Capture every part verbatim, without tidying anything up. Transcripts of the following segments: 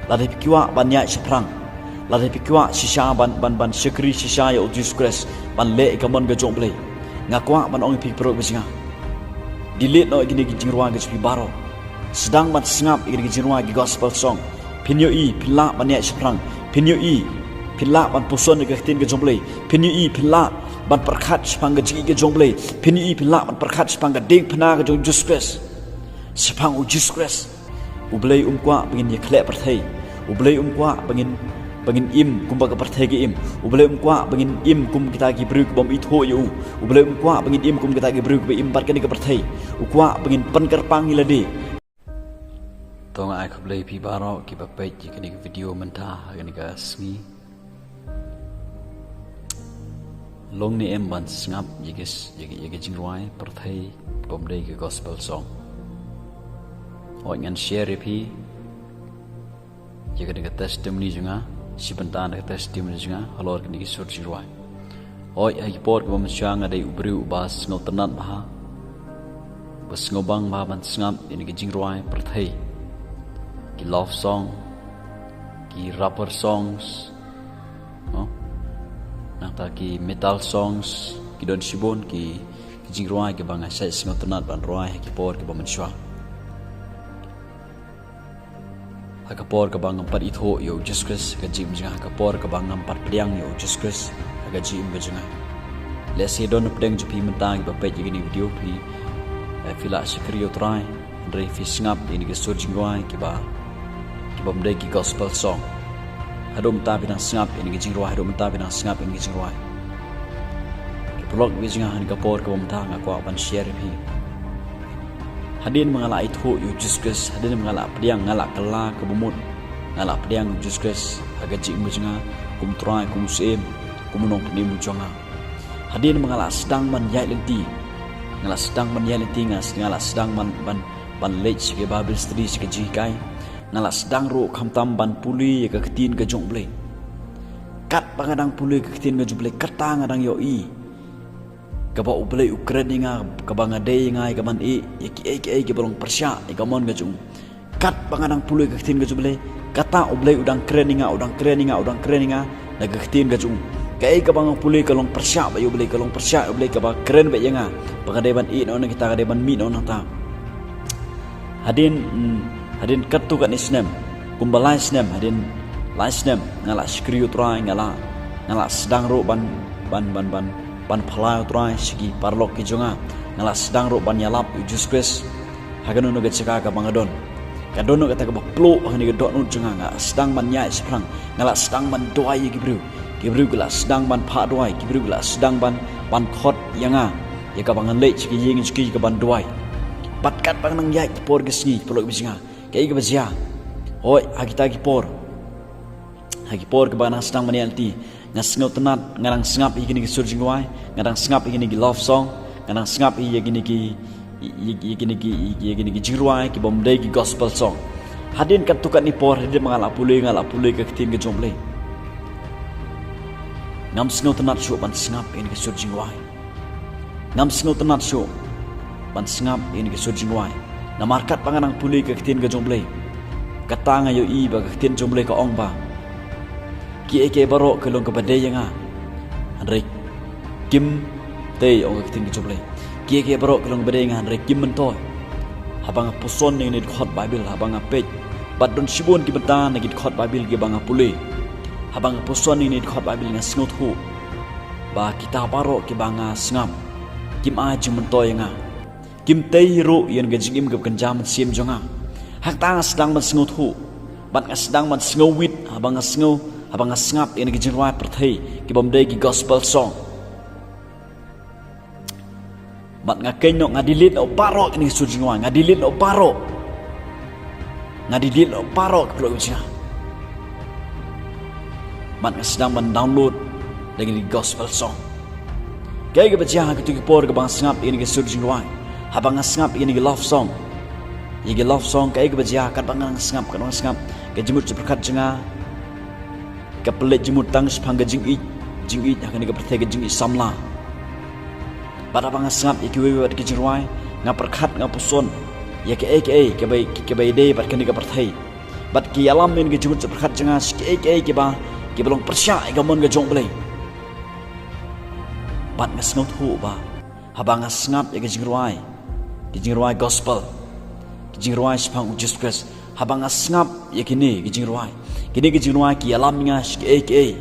Lada phi kwah ban ïaid shaphrang, lada phi kwah shisha ban, ban, ban shakri shisha ïa u Jisu Khrist, ban leh ïa ka mon ka jong U Blei, nga kwah ban ong ïa phi, paralok ba jong nga, delete noh ïa kine ki jingrwai ka jong phi baroh. Sdang ban sngap ïa kine ki jingrwai ki gospel song. Phin ïohi phin lah ban ïaid shaphrang. Phin ïohi phin lah ban puson ïa ka ktien ka jong U Blei. Phin ïohi phin lah ban pyrkhat shaphang ka jingïeit ka jong U Blei. Phin ïohi phin lah ban pyrkhat shaphang ka diengphna ka jong u Jisu Khrist. Shaphang u Jisu Khrist. U Blei um kwah ba ngin ïakhleh pyrthei. U Blei um kwah ba ngin, ba ngin im kumba ka pyrthei ka im. U Blei um kwah ba ngin im kum kita ki briew ki bym ithuh ïa u. U Blei um kwah ba ngin im kum kita ki briew ki ba im bad kane ka pyrthei. U kwah ba ngin pynkyrpang ïa lade. To nga ai khublei ïa phi baroh ki ba peit ïa kane ka video mynta ha kane ka sngi. Long ne em ban sngap ïa ki, ïa ki, ïa ki jingrwai pyrthei, bym dei ki gospel song? Hooid, ngan share ïa phi ïa kane ka testimony jong nga, shi bynta na ka testimony jong nga halor kane ki sur jingrwai. Hooid, ha ki por kiba mynshuwa nga dei u briew uba sngewtynnat bha, ba sngewbang bha ban sngap ïa kine ki jingrwai pyrthei, ki love song, ki rapper songs, no? Nangta ki metal songs, ki don shibun ki, ki jingrwai kiba nga shait sngewtynnat ban rwai ha ki por kiba mynshuwa. Ha ka por kaba ngam pat ithuh ïa u Jisu Khrist ha ka jingim jong nga, ha ka por kaba ngam pat pdiang ïa u Jisu Khrist ha ka jingim ka jong nga. Lehse don na pdeng jong phi mynta kiba peit ïa kane ka video, phi, eh, phi la shakri ïa u Trai, hynrei phi sngap ïa kine ki sur jingrwai kiba, ki bym dei ki gospel song. Haduh mynta phi dang sngap ïa kine ki jingrwai, haduh mynta phi dang sngap ïa kine ki jingrwai. Ki paralok ba jong nga, ha kane ka por kaba mynta nga kwah ban share ïa phi. Hadien ba nga la ithuh ïa u Jisu Khrist, hadien ba nga la pdiang, nga la kylla ka bamut, nga la pdiang ïa u Jisu Khrist ha ka jingim ka jong nga kum u Trai, kum u Syiem, kum u Nongpynim u jong nga. Hadien ba nga la sdang ban ïaid lynti, nga la sdang ban ïaid lynti, nga, nga la sdang ban, ban, ban leit sha ki Bible study, sha ki jinghikai. Nga la sdang ruh khamtam ban pule ïa ka ktien ka jong U Blei. Katba nga dang pule ïa ka ktien ka jong U Blei, kata nga dang ïohi kaba U Blei u kren ïa nga, kaba nga dei ïa nga ïa ka ban ïeh ïa kiei kiei kiba long pyrshah ïa ka mon ka jong u. Katba nga dang pule ïa ka ktien ka jong U Blei, kata U Blei u dang kren ïa nga, u dang kren ïa nga, u dang kren ïa nga na ka ktien ka jong u. Kaei kaba nga pule ka long pyrshah bad ïa U Blei, ka long pyrshah ïa U Blei, kaba kren bad ïa nga ba ka dei ban ïeh noh na kita, ka dei ban mih noh nangta. Hadien, mm, hadien katto katne snem, kumba lai snem, hadien lai snem nga la shakri ïa u Trai, nga la, nga la sdang ruh ban, ban, ban, ban, ban phla ïa u Trai sha ki paralok ki jong nga. Nga la sdang ruh ban ïalap ïa u Jisu Khrist ha kano kano ka jaka kaba nga don. Ka don noh kata kaba pluh ha kane ka dohnud jong nga, nga la sdang ban ïaid shaphrang, nga la sdang ban duwai ïa ki briew. Ki briew ki la sdang ban phah duwai, ki briew ki la sdang ban, ban khot ïa nga ïa kaba ngan leit sha ki ïing sha ki ïa ka ban duwai. Bad katba nga nang ïaid ki por ki sngi, ki paralok ba jong nga, kaei kaba jia? Hooid, ha kita ki por, ha ki por kaba nga nang sdang ban ïaid lynti, nga sngewtynnat, nga nang sngap ïa kine ki sur jingrwai, nga nang sngap ïa kine ki love song, nga nang sngap ïa kine ki, ïa, ïa kine ki, ïa, ïa kine ki jingrwai ki bym dei ki gospel song. Hadien katto katne por, hadien ba nga la pule, nga la pule ïa ka ktien ka jong U Blei, ngam sngewtynnat shuh ban sngap ïa kine ki sur jingrwai. Ngam sngewtynnat shuh ban sngap ïa kine ki sur jingrwai. Namar katba nga nang pule ïa ka ktien ka jong U Blei, kata nga ïohi ba ka ktien jong U Blei ka ong ba kiei kiei baroh ki long kaba dei ïa nga, hynrei kim tei, ong ka ktien ka jong U Blei. Kiei kiei baroh ki long kaba dei ïa nga, hynrei kim myntoi. Haba nga puson ïa kine ki dkhot Baibl, haba nga peit, bad don shibun ki bynta na ki dkhot Baibl kiba nga pule. Haba nga puson ïa kine ki dkhot Baibl nga sngewthuh ba kita baroh kiba nga sngap kim ai jingmyntoi ïa nga. Kim tei hi ruh ïa ka jingim kaba kynja mynsiem jong nga. Hangta nga sdang ban sngewthuh bad nga sdang ban sngewwit haba nga sngew, haba nga sngap ïa ki jingrwai pyrthei ki bym dei ki gospel song. Bad nga kynnoh, nga delete noh baroh ïa ki sur jingrwai, nga delete noh baroh. Nga delete noh baroh, ki paralok ba jong nga. Bad nga sdang ban download da kine ki gospel song. Kaei kaba jia ha kito ki por kaba nga sngap ïa kine ki sur jingrwai, haba nga sngap ïa kine ki love song? Ïa ki love song, kaei kaba jia? Katba nga nang sngap, katba nga sngap, ka jingmut jingpyrkhat jong nga ka pynleit jingmut tang shaphang ka jingïeit, jingïeit ha kane ka pyrthei, ka jingïeit samla. Bad haba nga sngap ïa kiwei pat ki jingrwai, nga pyrkhat, nga puson ïa kaei kaei kaba, kaba ïadei bad kane ka pyrthei. Bad ki ïalam ïa ka jingmut jingpyrkhat jong nga sha kiei kiei kiba, kiba long pyrshah ïa ka mon ka jong U Blei. Bad nga sngewthuh ba haba nga sngap ïa ka jingrwai, ka jingrwai gospel, ka jingrwai shaphang U Jisu Khrist, haba nga sngap ïa kine ka jingrwai, kine ka jingrwai ki ïalam ïa nga sha kiei kiei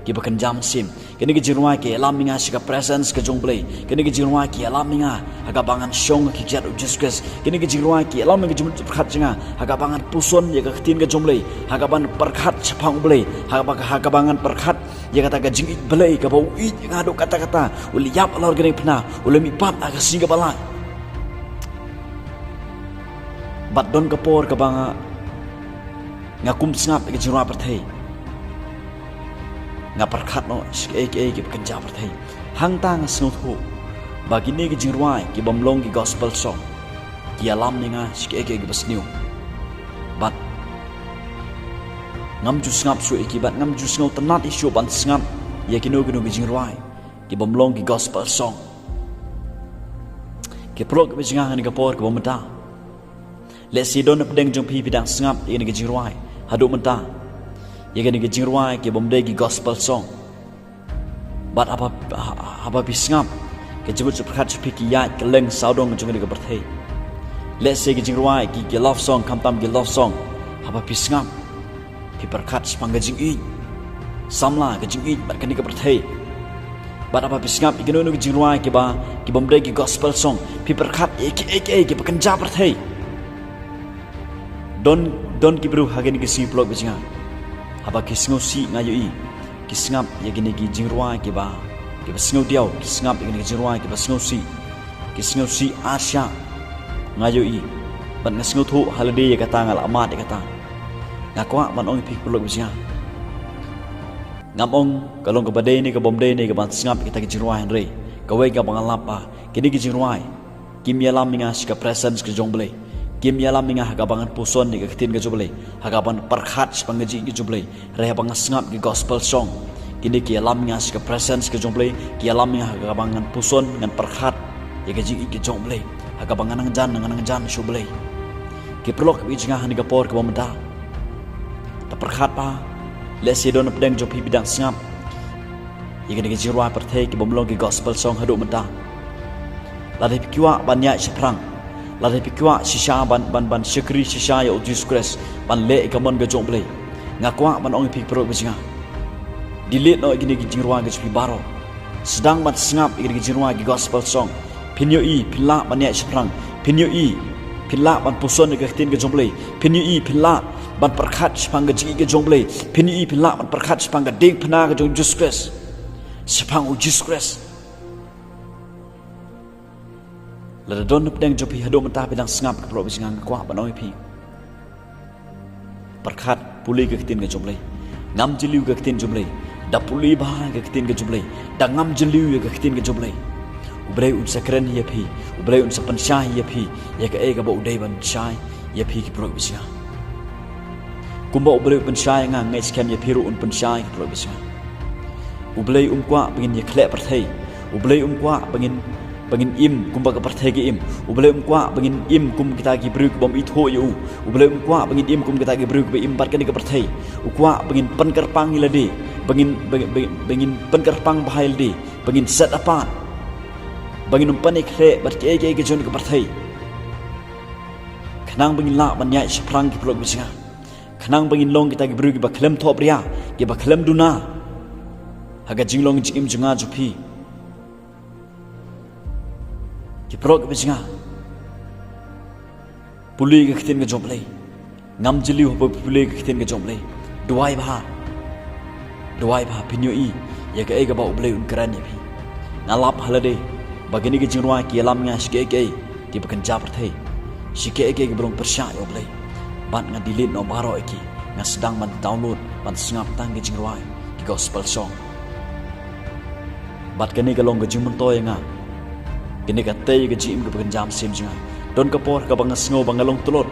kiba kynja mynsiem. Kine ki jingrwai ki ïalam ïa nga sha ka presence ka jong U Blei. Kine ki jingrwai ki ïalam ïa nga ha kaba ngan shong ha ki kjat U Jisu Khrist. Kine ki jingrwai ki ïalam ïa ka jingmut jingpyrkhat jong nga ha kaba ngan puson ïa ka ktien ka jong U Blei, ha kaban pyrkhat shaphang U Blei, ha kaba, ha kaba ngan pyrkhat ïa kata ka jingïeit Blei kaba u ïeit ïa nga haduh katta katta, u la ïap halor kane ka phna, u la mihpat ha ka sngi kaba lai. Bad don ka por kaba nga, nga kum sngap ïa ka jingrwai pyrthei, nga pyrkhat noh sha kiei kiei kiba kynja pyrthei. Hangta nga sngewthuh ba kine ki jingrwai ki bym long ki gospel song ki ïalam ïa nga sha kiei kiei kiba sniew. Bad ngam ju sngap shuh ïa ki, bad ngam ju sngewtynnat ïa shuh ban sngap ïa kino kino ki jingrwai ki bym long ki gospel song. Ki paralok kiba jngai ha kane ka por kaba mynta, lehse don napdeng jong phi phi dang sngap ïa kane ka jingrwai haduh mynta, ïa kane ka jingrwai ki bym dei ki gospel song. Bad haba, ha-, haba phi sngap, ka jingmut jingpyrkhat jong phi ki ïaid kylleng sawdong jong kane ka pyrthei. Lehse ki jingrwai ki, ki love song, khamtam ki love song, haba phi sngap, phi pyrkhat shaphang ka jingïeit, samla ka jingïeit bad kane ka pyrthei. Bad haba phi sngap ïa kino kino ki jingrwai kiba, ki bym dei ki gospel song, phi pyrkhat ïa kiei kiei kiba kynja pyrthei. Don, don ki briew ha kine ki sngi, paralok ba jngai, haba ki sngewsih, nga ïohi, ki sngap ïa kine ki jingrwai kiba, kiba sngewdiaw, ki sngap ïa kine ki jingrwai kiba sngewsih, ki sngewsih ar shah, nga ïohi. Bad nga sngewthuh ha lade ïa kata, nga la mad ïa kata. Nga kwah ban ong ïa phi, paralok ba jngai, ngam ong ka long kaba dei ne ka bym dei ne kaban sngap ïa kita ki jingrwai, hynrei kawei kaba nga lap ba kine ki jingrwai kim ïalam ïa nga sha ka presence ka jong U Blei. Kim ïalam ïa nga ha kaba ngan puson ïa ka ktien ka jong U Blei, ha kaban pyrkhat shaphang ka jingïeit ka jong U Blei. Hynrei haba nga sngap ki gospel song, kine ki ïalam ïa nga sha ka presence ka jong U Blei, ki ïalam ïa nga ha kaba ngan puson, ngan pyrkhat ïa ka jingïeit ka jong U Blei, ha kaba ngan nang jan, ngan nang jan sha U Blei. Ki paralok kiba jngai ha kane ka por kaba mynta, to pyrkhat ba lehse don napdeng jong phi phi dang sngap ïa kine ki jingrwai pyrthei ki bym long ki gospel song haduh mynta. Lada phi kwah ban ïaid shaphrang, lada phi kwah shisha ban, ban, ban shakri shisha ïa U Jisu Khrist, ban leh ïa ka mon ka jong U Blei, nga kwah ban ong ïa phi, paralok ba jngai, delete noh ïa kine ki jingrwai ka jong phi baroh. Sdang ban sngap ïa kine ki jingrwai ki gospel song. Phin ïohi phin lah ban ïaid shaphrang. Phin ïohi phin lah ban puson ïa ka ktien ka jong U Blei. Phin ïohi phin lah ban pyrkhat shaphang ka jingïeit ka jong U Blei. Phin ïohi phin lah ban pyrkhat shaphang ka diengphna ka jong U Jisu Khrist. Shaphang U Jisu Khrist. Lada don napdeng jong phi haduh mynta phi dang sngap, ki paralok ba jngai, nga kwah ban ong ïa phi, pyrkhat, pule ka ktien ka jong U Blei. Ngam jylliew ka ktien jong U Blei. Da pule bha ka ktien ka jong U Blei, da ngam jylliew ïa ka ktien ka jong U Blei, U Blei un sa kren ïa phi. U Blei un sa pynshai ïa phi ïa kaei kaba u dei ban shai ïa phi, ki paralok ba jngai. Kumba U Blei u pynshai ïa nga, nga ngeit skhem ïa phi ruh un pynshai, ki paralok ba jngai. U Blei um kwah ba ngin ïakhleh pyrthei. U Blei um kwah ba ngin, ba ngin im kumba ka pyrthei ka im. U Blei um kwah ba ngin im kum kita ki briew ki bym ithuh ïa u. U Blei um kwah ba ngin im kum kita ki briew kiba im bad kane ka pyrthei. U kwah ba ngin pynkyrpang ïa lade, ba ngin, ba, ba, ba ngin pynkyrpang bha ïa lade, ba ngin set apart, ba ngin ym pynïakhleh bad kiei kiei ki jong ka pyrthei, khnang ba ngin lah ban ïaid shaphrang, ki paralok ba jngai. Khnang ba ngin long kita ki briew kiba khlem thohbria, kiba khlem duna ha ka jinglong jingim jong nga jong phi. Ki paralok kiba jngai, pule ka ktien ka jong U Blei. Ngam jylliew haba phi pule ka ktien ka jong U Blei. Duwai bha. Duwai bha, phin ïohi ïa kaei kaba U Blei un kren ïa phi. Nga lap ha lade ba kine ki jingrwai ki ïalam ïa nga sha kiei kiei kiba kynja pyrthei, sha kiei kiei kiba long pyrshah ïa U Blei. Bad nga delete noh baroh ïa ki. Nga sdang ban download, ban sngap tang ki jingrwai, ki gospel song. Bad kane ka long ka jingmyntoi ïa nga. Kane ka tei ka jingim kaba kynja mynsiem jong nga. Don ka por kaba nga sngew ba nga long tlot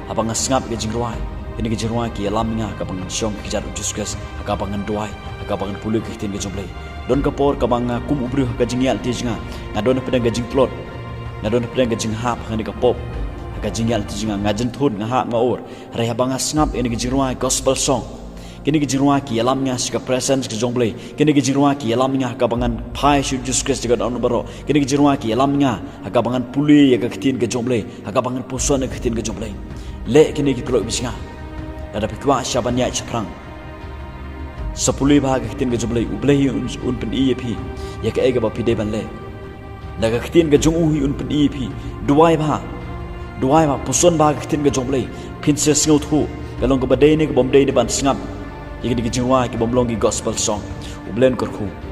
haba nga sngap ïa ka jingrwai. Kane ka jingrwai ki ïalam ïa nga ha kaba ngan shong ha ki kjat U Jisu Khrist, ha kaba ngan duwai, ha kaba ngan pule ka ktien ka jong U Blei. Don ka por kaba nga kum u briew ha ka jingïaid lynti jong nga, nga don hapdeng ka jingtlot, nga don hapdeng ka jinghap ha kane ka pop, ha Ka jingïaid lynti jong nga, nga jynthut, nga hap, nga ur. Hynrei haba nga sngap ïa kine ki jingrwai gospel song, kine ki jingrwai ki ïalam ïa nga sha ka presence ka jong U Blei. Kine ki jingrwai ki ïalam ïa nga ha kaba ngan phai sha u Jisu Khrist jong ka dohnud baroh. Kine ki jingrwai ki ïalam ïa nga ha kaba ngan pule ïa ka ktien ka jong U Blei, ha kaba ngan puson ïa ka ktien ka jong U Blei. Leh kine ki, paralok ba ïeit jong nga. Lada phi kwah sha ban ïaid shaphrang, sa pule bha ka ktien ka jong U Blei. U Blei un, un pyni ïa phi ïa kaei kaba phi dei ban leh. Da ka ktien ka jong u hi un pyni ïa phi. Duwai bha. Duwai bha, puson bha ka ktien ka jong U Blei. Phin sa sngewthuh ka long kaba dei ne ka bym dei ne ban sngap ïa kine ki jingrwai ki bym long ki gospel song. U Blei un kyrkhu.